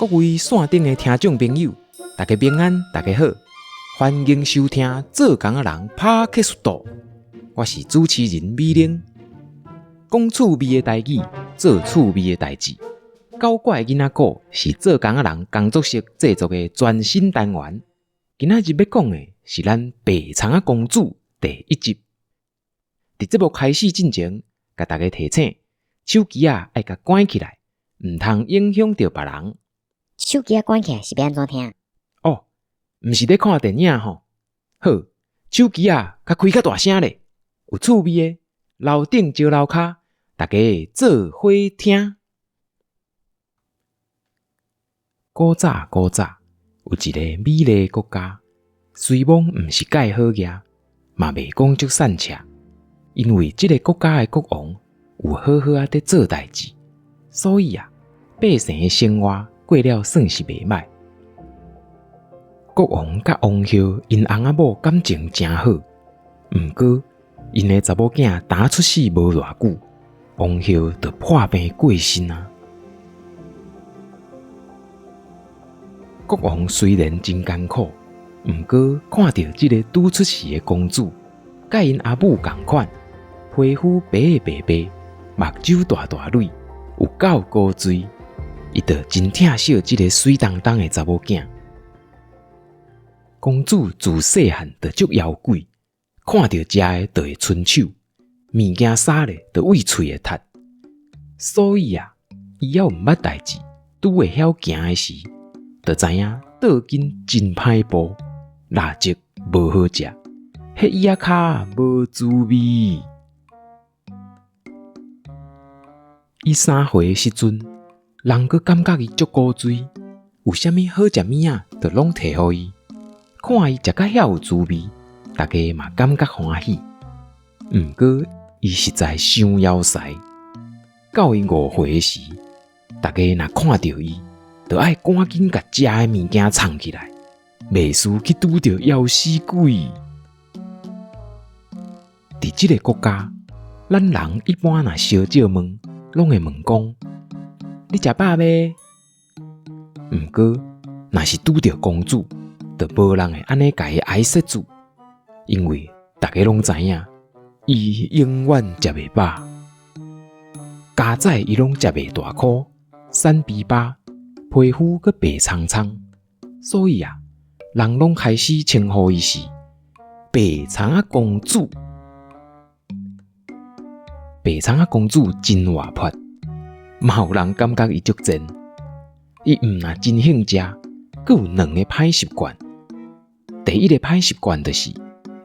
各位線頂的聽眾朋友，大家平安，大家好，歡迎收聽《做工仔人 Podcast》，我是主持人美玲。講趣味的台語，做趣味的代誌。搞怪囡仔故是做工仔人工作室製作的全新單元。今仔日欲講的是咱白蔥仔公主第一集。佇節目開始進前，共大家提醒，手機仔愛共關起來，毋通影響著別人。手機仔關起來是欲按怎聽？哦，毋是咧看電影吼。好，手機仔較開較大聲咧，有趣味的，樓頂招樓跤，大家做伙聽。古早古早，有一个美麗國家，雖罔毋是蓋好額，嘛袂講足散赤。因為這个國家的國王有好好仔佇做代誌，所以啊，百姓的生活過了算是袂䆀。國王佮王后𪜶翁仔某感情誠好，毋過𪜶的查某囝剛出世無偌久，王后就破病過身啊。國王雖然真艱苦，毋過看著這个拄出世的公主，佮𪜶阿母仝款，皮膚白白白，目睭大大蕊，有夠古錐，伊就真疼惜這个媠當當的查某囝。公主自細漢就足枵鬼，看著食的就會伸手，物件灑咧就對喙會窒。所以啊，伊猶毋捌代誌，拄會曉行的時，就知影倒筋真歹步，蠟燭無好食，彼椅仔跤無滋味。伊3歲的時陣，人閣感覺伊足古錐，有啥物好食物仔，就攏提予伊。看伊食甲遐有滋味，大家嘛感覺歡喜。毋過伊實在傷枵踅。到伊5歲的時，大家若看著伊，就愛趕緊共食的物件藏起來，袂輸去拄著枵死鬼。佇這个國家，咱人一般若相借問，攏會問講：你食飽未？毋過若是拄著公主，就無人會按呢共伊哀說住，因為大家攏知影，伊永遠食袂飽。家仔伊攏食袂大箍，瘦肥巴，皮膚閣白蒼蒼，所以啊，人攏開始稱呼伊是白蔥仔公主。白蔥仔公主真活潑，嘛有人感覺伊足賤。伊毋但真興食，閣有兩个歹習慣。第一个歹習慣就是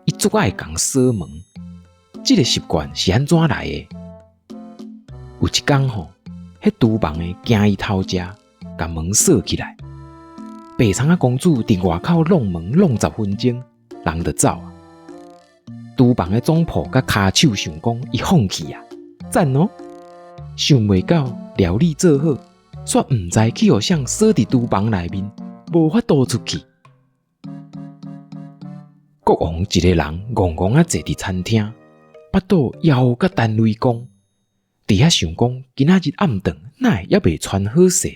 伊足愛共鎖門。這个習慣是按怎來的？有一工吼，彼廚房的驚伊偷食，共門鎖起來。白蔥仔公主佇外口弄門弄10分鐘，人就走啊。廚房的總鋪佮跤手想講伊放棄啊，讚哦！想袂到料理做好，煞毋知去予誰鎖佇廚房內面，無法度出去。國王一个人戇戇仔坐佇餐廳，腹肚枵甲彈雷公，佇遐想講今仔日暗頓哪會猶未傳好勢？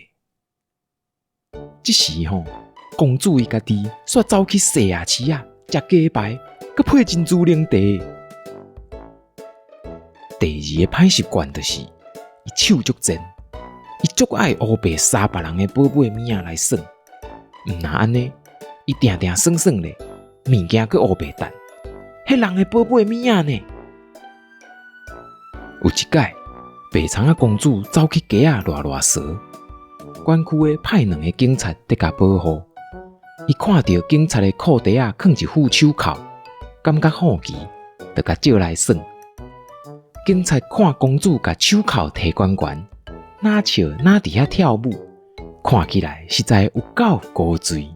這時吼，公主伊家己煞走去洗夜市仔，食雞排，閣配珍珠奶茶。第二个歹習慣就是伊手足賤，伊足愛烏白捎別人的寶貝物仔來耍。毋若按呢，伊定定耍耍咧，物件閣烏白擲，彼人的寶貝物仔呢？有一擺，白蔥仔公主走去街仔賴賴趖，管區的派兩个警察佇共保護。伊看著警察的褲袋仔囥一副手銬，感覺好奇，就共借來耍。警察看公主共手銬提懸懸，若笑若佇遐跳舞，看起來實在有夠古錐。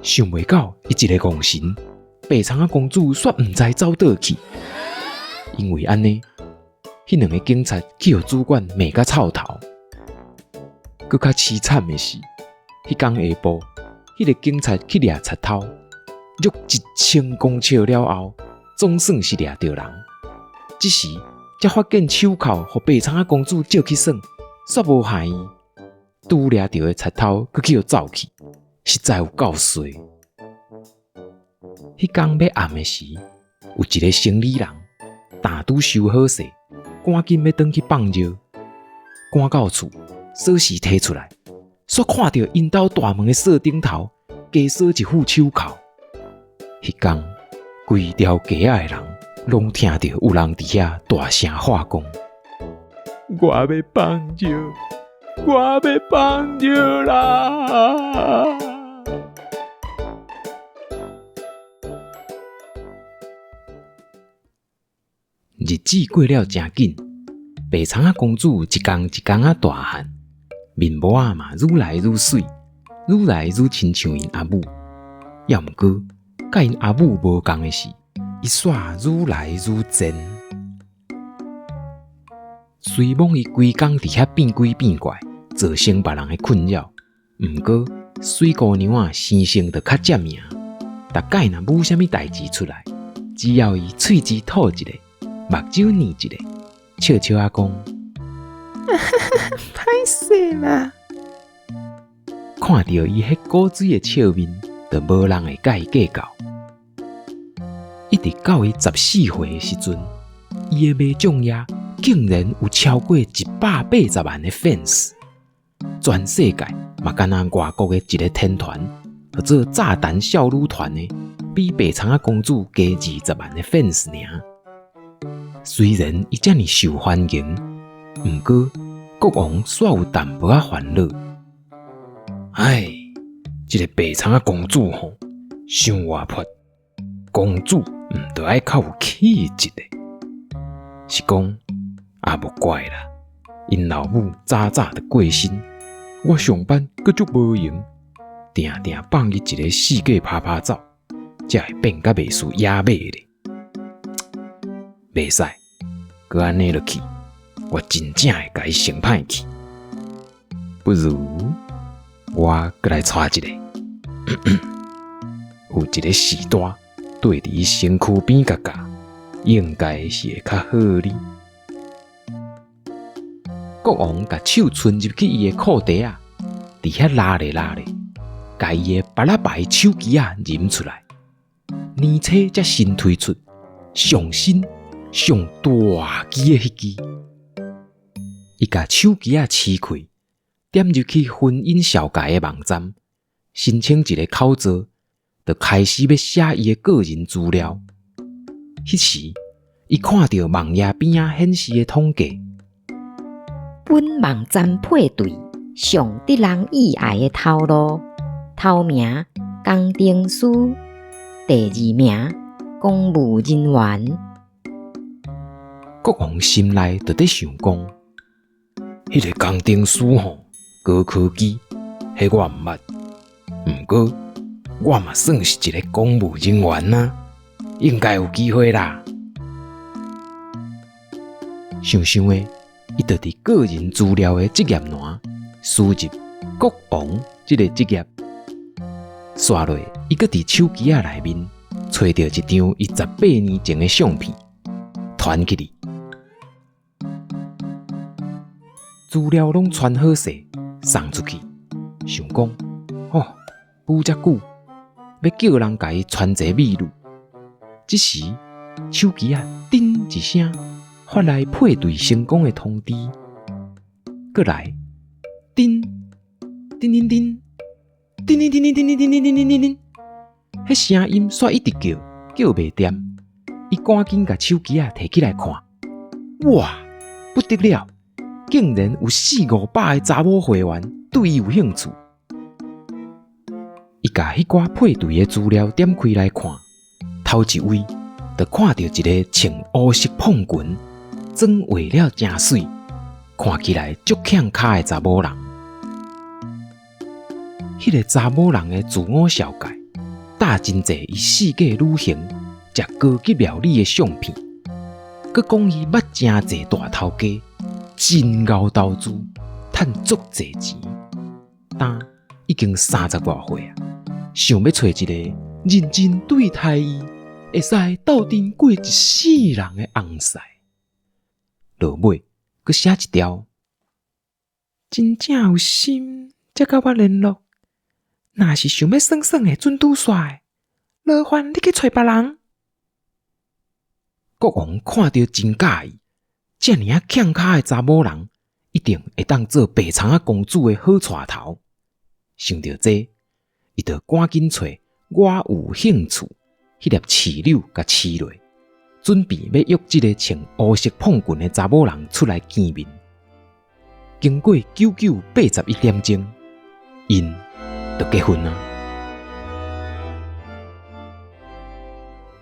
想袂到，伊一个戇神，白蔥仔公主煞毋知走佗去。因為按呢，彼兩个警察去予主管罵甲臭頭。閣較淒慘的是，彼工下晡，彼个警察去掠賊偷，約1000公尺了後，總算是掠著人。這時才發現手銬予白蔥仔公主借去耍，煞無害伊。拄掠著的賊偷，閣去予走去，實在有夠衰。彼工欲暗的時，有一个生理人，擔拄收好勢，趕緊欲轉去放尿。趕到厝，鎖匙提出來，煞看著𪜶兜大門的鎖頂頭加鎖一副手銬。彼工，規條街仔的人攏聽著有人佇遐大聲喊講：我欲放尿，我欲放尿啦！日子過了誠緊，白蔥仔公主一工一工仔大漢，面毛仔嘛愈來愈媠，愈來愈親像𪜶阿母。猶毋過，佮𪜶阿母無仝的是，伊煞愈來愈賤。雖罔伊規工佇遐變鬼變怪，造成別人的困擾，毋過水姑娘仔生性就較正名，逐擺若舞啥物代誌出來，只要伊喙舌吐一个，目睭睨一个，笑笑仔講，歹勢啦！看著伊彼古錐的笑面，就無人會佮伊計較。一直到伊14歲的時陣，伊的迷將頁竟然有超過180萬的 fans，全世界嘛干焦外國的一个天團，號做炸彈少女團的，比白蔥仔公主加20萬的 fans 爾。雖然伊遮爾受歡迎，毋過國王煞有淡薄仔煩惱。唉，這个白蔥仔公主吼，傷活潑，公主毋著愛較有氣質的。是講也無怪啦，𪜶老母早早就過身，我上班閣足無閒，定定放伊一个四界趴趴走，才會變甲袂輸野馬咧。袂使，閣按呢落去，我真正會共伊成歹去。不如我閣來娶一个，有一个序大綴佇伊身軀邊共教，應該是會較好哩。國王共手伸入去伊的褲袋仔，佇遐拉咧拉咧，共伊的巴拉牌手機仔認出來，年初才新推出上新上大支的彼支。伊共手機仔撕開，點入去婚姻紹介的網站，申請一个口座，就開始欲寫伊的個人資料。彼時，伊看著網頁邊仔顯示的統計，本網站配對上得人意愛的頭路，頭名工程師，第二名公務人員。國王心內就佇想講，彼个工程師吼，高科技，彼我毋捌，毋過我嘛算是一个公務人員啊，應該有機會啦。想想的，伊就佇個人資料的職業欄輸入國王這个職業，煞落伊閣佇手機仔內面揣著一張伊18年前的相片，傳去哩。資料攏傳好勢，送出去，想講，吼，舞遮久，欲叫人共伊傳一个美女。這時，手機仔叮一聲，發來配對成功的通知。閣來，叮，叮叮叮，叮叮叮叮叮叮叮叮叮叮叮，彼聲音煞一直叫，叫袂恬。伊趕緊共手機仔提起來看，哇，不得了！竟然有四五百个查某會員對伊有興趣。伊共彼寡配對的資料點開來看，頭一位就看著一个穿烏色膨裙、妝畫了誠媠、看起來足欠跤的查某人。彼个查某人的自我紹介，搭真濟伊四界旅行、食高級料理的相片，閣講伊捌誠濟大頭家，真𠢕投資，趁足濟錢。今已經30外歲啊，想欲揣一个認真對待伊，會使鬥陣過一世人的翁婿。落尾閣寫一條，真正有心才佮我聯絡。若是想欲耍耍的，準拄煞的，勞煩你去揣別人。國王看著真佮意，遮爾仔欠跤的查某人，一定會當做白蔥仔公主的好帶頭。想著這，伊就趕緊揣我有興趣彼粒刺柳共刺落，準備欲約這个穿烏色膨裙的查某人出來見面。經過9981點鐘，𪜶就結婚啊！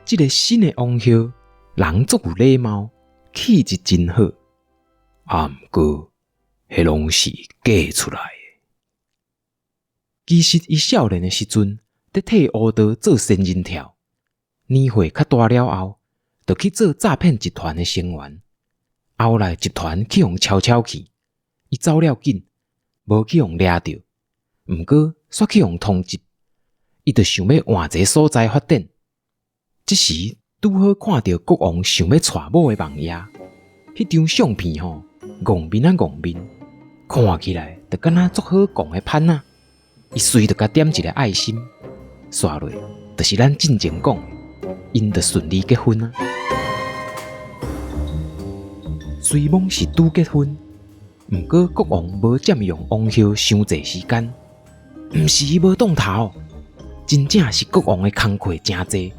這个新的王后人足有禮貌，氣質真好。啊，毋過，彼攏是假出來的。其實伊少年的時陣，佇替烏道做仙人跳，年歲較大了後，就去做詐騙集團的成員。後來集團去予抄抄去，伊走了緊，無去予掠著，毋過煞去予通緝。伊就想欲換一个所在發展。這時拄好看著國王想欲娶某的網頁，彼張相片吼，戇面啊戇面，看起來就敢若足好講的伴仔。伊隨就共點一个愛心，煞落就是咱進前講的，𪜶就順利結婚啊。雖罔是拄結婚，毋過國王無佔用王后傷濟時間，毋是伊無當頭，真正是國王的工課誠濟，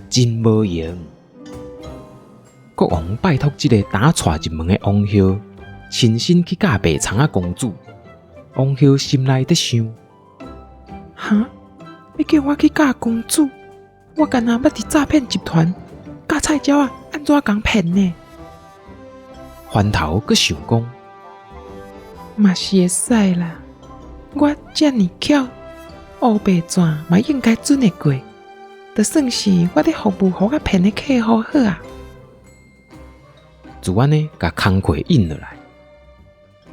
真無閒。國王拜託這个今娶入門的王后，親身去教白蔥仔公主。王后心內佇想：哈，欲叫我去教公主？我敢若捌佇詐騙集團教菜鳥仔按怎共騙呢？翻頭閣想講，嘛是會使啦。我遮爾巧，烏白轉嘛應該準會過，就算是我佇服務予我騙的客戶好啊。就按呢，共工課印落來。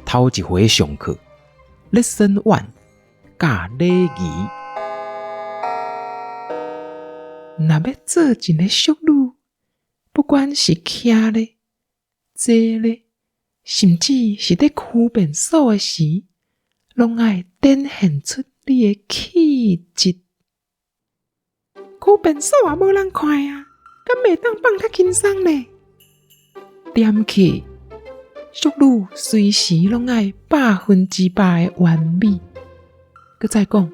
頭一回上課，Lesson One，教禮儀。若欲做一个淑女，不管是徛咧、坐咧，甚至是佇區便所的時，攏愛展現出你的氣質。區便所也無人看啊，敢袂當放較輕鬆咧？踮起，淑女隨時攏愛100%的完美。閣再講，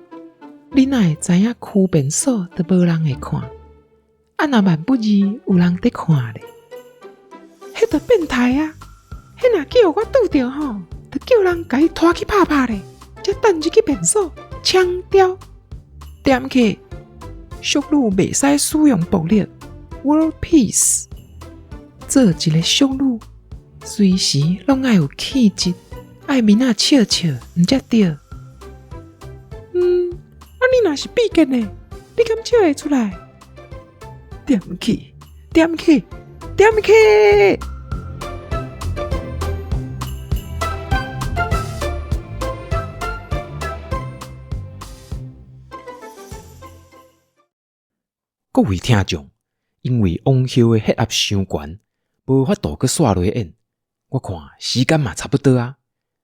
你哪會知影區便所都無人會看？啊，若萬不二有人佇看咧，彼就變態啊！彼若叫我拄著吼，就叫人共伊拖去拍拍咧，才等入去便所槍掉。踮起，淑女袂使使用暴力，World Peace。做一个淑女，隨時攏愛有氣質，愛面仔笑笑，毋才對。啊，你若是變見的，你敢笑會出來？踮起，踮起，踮起！各位聽眾，因為王后的血壓傷懸，無法度閣煞落演。我看時間嘛差不多啊，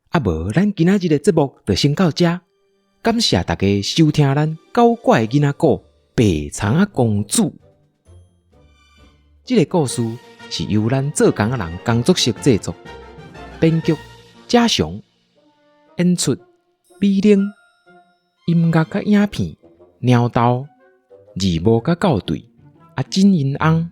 啊無咱今仔日的節目就先到這。感謝大家收聽咱搞怪囡仔故白蔥仔公主。這个故事是由咱做工仔人工作室製作，編劇賈翔，演出美玲，音樂佮影片貓豆，字幕佮校對阿金銀翁。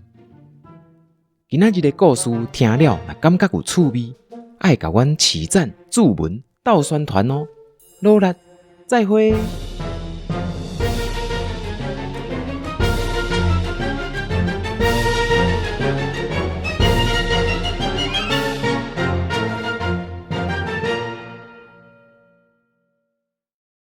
今仔日的故事聽了，若感覺有趣味，愛共阮揤讚、注文、鬥宣傳哦！努力，再會。